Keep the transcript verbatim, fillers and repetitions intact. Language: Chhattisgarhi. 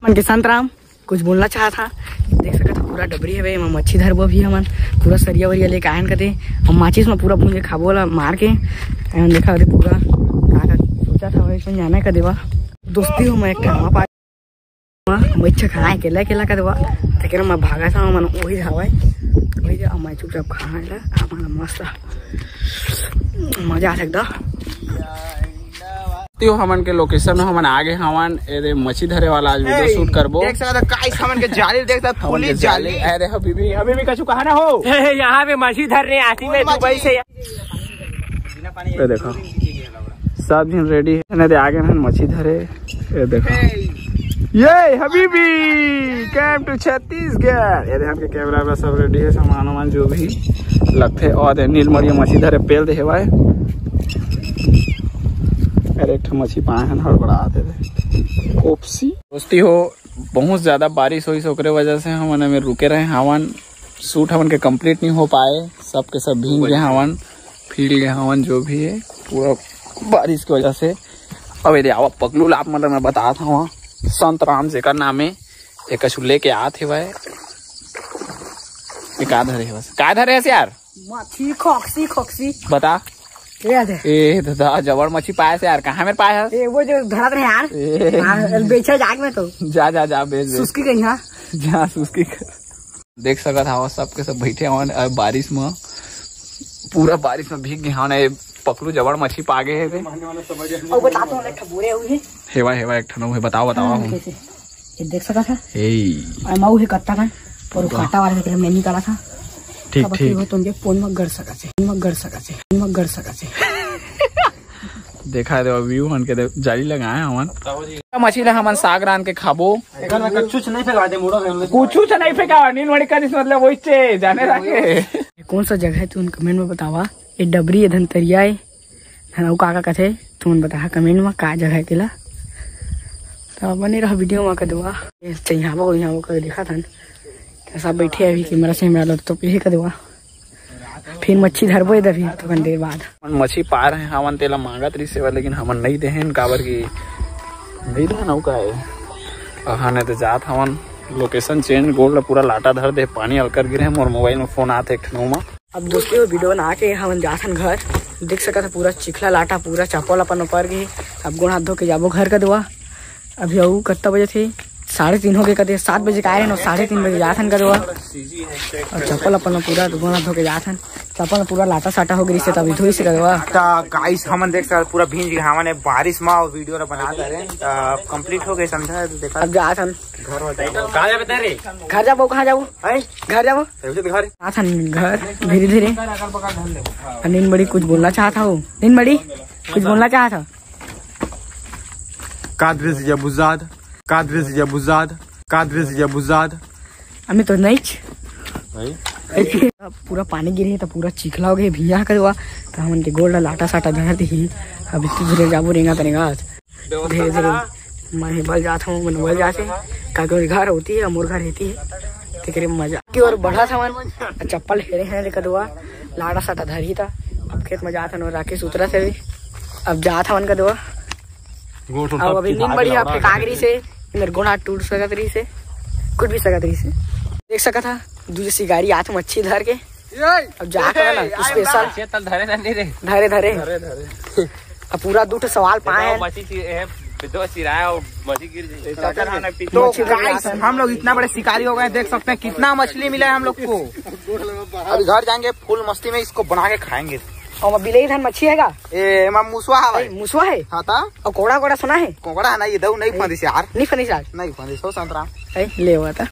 मन के संतराम कुछ बोलना चाहत हा। देख सकत हा, पूरा डबरी हवे, एमा मच्छी धरबो अभी हमन। पूरा सरिया वरिया लेके आयन कते, हम माचिस में पूरा भूंज के खाबो ला मार के। एमन देखा होते पूरा का का सोचा था, वही समझ आना का देवा। दोस्ती हो, मैं एक काम पा मैं इच्छा खाए अकेला अकेला का देवा, तेकर मैं भागा था, मन वही धावे, वही जा, मैं चुपचाप खाना ला, अपन मस्त मजा आ सकता। तो हमन के लोकेशन में हमन आ गए हवन। ए दे मछली धरे वाला आज वीडियो शूट करबो। देख सकत हो गाइस, हमन के जाली देख सकत हो, हमन के फुली जाली। जाली। अरे हबीबी, हबीबी कछु कहा ना हो। यहाँ पे मछली धरने आती मैं दुबई से। ये देखो, सब झन रेडी है, नहीं दे आगे हन मछली धरे। ये देखो, ये हबीबी came to छत्तीसगढ़। ये दे हमके कैमरा वैमरा सब रेडी है, सामान वामान जो भी लगथे। और दे नीलमड़िया मछली धरे पेल दे हेवाय। अरे एक ठो मछली पाए हन, हड़बड़ात हे। ओप्सी। दोस्ती हो, बहुत ज्यादा बारिश होइस, ओकरे वजह से हमन एमे रुके रहे हवन। शूट हमन के कंप्लीट नहीं हो पाए, सब के सब भींग गए हवन, फील गए हवन, जो भी है पूरा बारिश की वजह से। अब ये दे आवा पकलू ला, आप मतलब मैं बतात हवा, संत राम जेकर नाम है, एक कछु लेके आत हेवय। ये का धरे हवस? का धरे हस यार? मछली खोकसी, खोकसी। बता। ये दे। ए दादा, जबड़ मछली पाए से यार, कहाँ मेर पाए हस? ए, वो जो धरत रहे यार। ए। हाँ, बेचा जाग में तो। जा, जा, जा, बेच, बेच। सुस्की कहीं, हाँ। जा, सुस्की कर। देख सकत हव, सब के सब बैठे हवन, अ, बारिश में, पूरा बारिश में भीग गए हवन। ए, पकलू जबड़ मछली पा गए हे बे। और बता तो, एक ठो बोरे हुई है। हेवा, हेवा, एक ठो नौ है, बताओ, बताओ। हाँ, हम कैसे? ये देख सकत है। ए। और मऊ है कत्ता का, और वाह। काटा वाला निकले, मैं निकाला था। ठीक, अब ठीक। वो तुमके फोन में गड़ सकत है, फोन में गड़ सकत है, फोन में गड़ सकत है। देखा दे व्यू हन के दे, जाली लगाए हमन। मछली ला हमन साग रांध के खाबो। एकर में कच्चू से नहीं फेंका दे, मुड़ा फेंक ले। कुछू से नहीं फेंका, नीन मड़ी करिस मतलब वही से जाने रखे। कौन सा जगह है तू कमेंट में बतावा। ये डबरी है, धनतरिया है, धनऊ का का कथे, तुमन बताहा कमेंट में का जगह है केला। तो बने रहो वीडियो में कदवा। ये चैहाबो यहाँ वो कर दिखा था। तो सब बैठे अभी कैमरा से हमरा लो तो पीछे कदवा। फिर मच्छी धरबो इधर भी थोकन देर बाद। हमन मच्छी पा रहे हैं, हमन तेला मांगत रहिस हे, लेकिन हमन नहीं देहेन, काबर कि नहीं देहेन, अउ का है। अहा, नहीं तो जात हमन लोकेशन चेंज, गोड़ ला पूरा लाटा धर दे, पानी अलकर गिरे, मोर मोबाइल में फोन आत हे एक ठन ओमा। अब दोस्तों, वीडियो बना के हमन जात हन घर। देख सकत ह पूरा चिखला लाटा, पूरा चप्पल अपन ऊपर गे। अब गोड़ हाथ धो के जाबो घर कदवा। अभी अउ कत्ता बजे थे? साढ़े तीन हो गए, कदे सात बजे के आए रहन, साढ़े तीन बजे जात हन कदवा। और चप्पल अपन पूरा गोड़ हाथ धो के जात हन। चप्पल पूरा लाटा साटा हो गई से तभी धोई से कदवा। त गाइस, हमन देख सकत पूरा भींज गए हमन ए बारिश में और वीडियो ला बना दे रहे। त कंप्लीट हो गए समझा, तो देखा। अब जात हन घर हो जाए। कहाँ जाबे तेरे? घर जाबो, कहाँ जाबो? हैं? घर जाबो। घर। जात हन घर धीरे धीरे। नीन बड़ी कुछ बोलना चाहत हो? नीन बड़ी कुछ बोलना चाहत हो? Kadrezi ya buzad, kadrezi ya buzad, kadrezi ya buzad. हमें तो नहीं। पूरा पानी गिरे तो पूरा चिखला हो गए, भैया कदवा। तो हमन के गोड़ ला लाटा साटा धर दी। अब इतनी धीरे जाबो रेंगा तरेंगा। धीरे धीरे मैं बल जात हूँ, मन बल जाते। काकर घर होती है, मोर घर रहती है। तेकरे मजा की ओर बढ़ा था मन। चप्पल हेरे हैं रे कदवा, लाटा साटा धरी था। अब खेत में जात हन, राकेश उतरा थे। अब जात हन कदवा। अब अभी नींद बढ़िया फेंका गिरी से, मेरे गोड़ हाथ टूट सकत रही से, कुछ भी सकत रही से। देख सकत हा, दूजे शिकारी आत मच्छी धर के। अब जा तो है ना, स्पेशल। धरे धरे। धरे धरे। अब पूरा दू ठो सवाल पाए हैं। मछली चिराया और मछली गिर गई। तो गाइस, हम लोग इतना बड़े शिकारी हो गए हैं, देख सकते हैं कितना मछली मिला है हम लोग को। अभी घर जाएंगे, फुल मस्ती में इसको बना के खाएंगे। और बिलई धन मच्छी है का? ए, एमा मुसवा हवे। ए, मुसवा है? हाँ ता? और कोड़ा कोड़ा सुना है? कोकड़ा है ना, ये दऊ नहीं फंदिस यार। नहीं फंदिस यार? नहीं फंदिस हो संतरा। ए, ले हुआ था।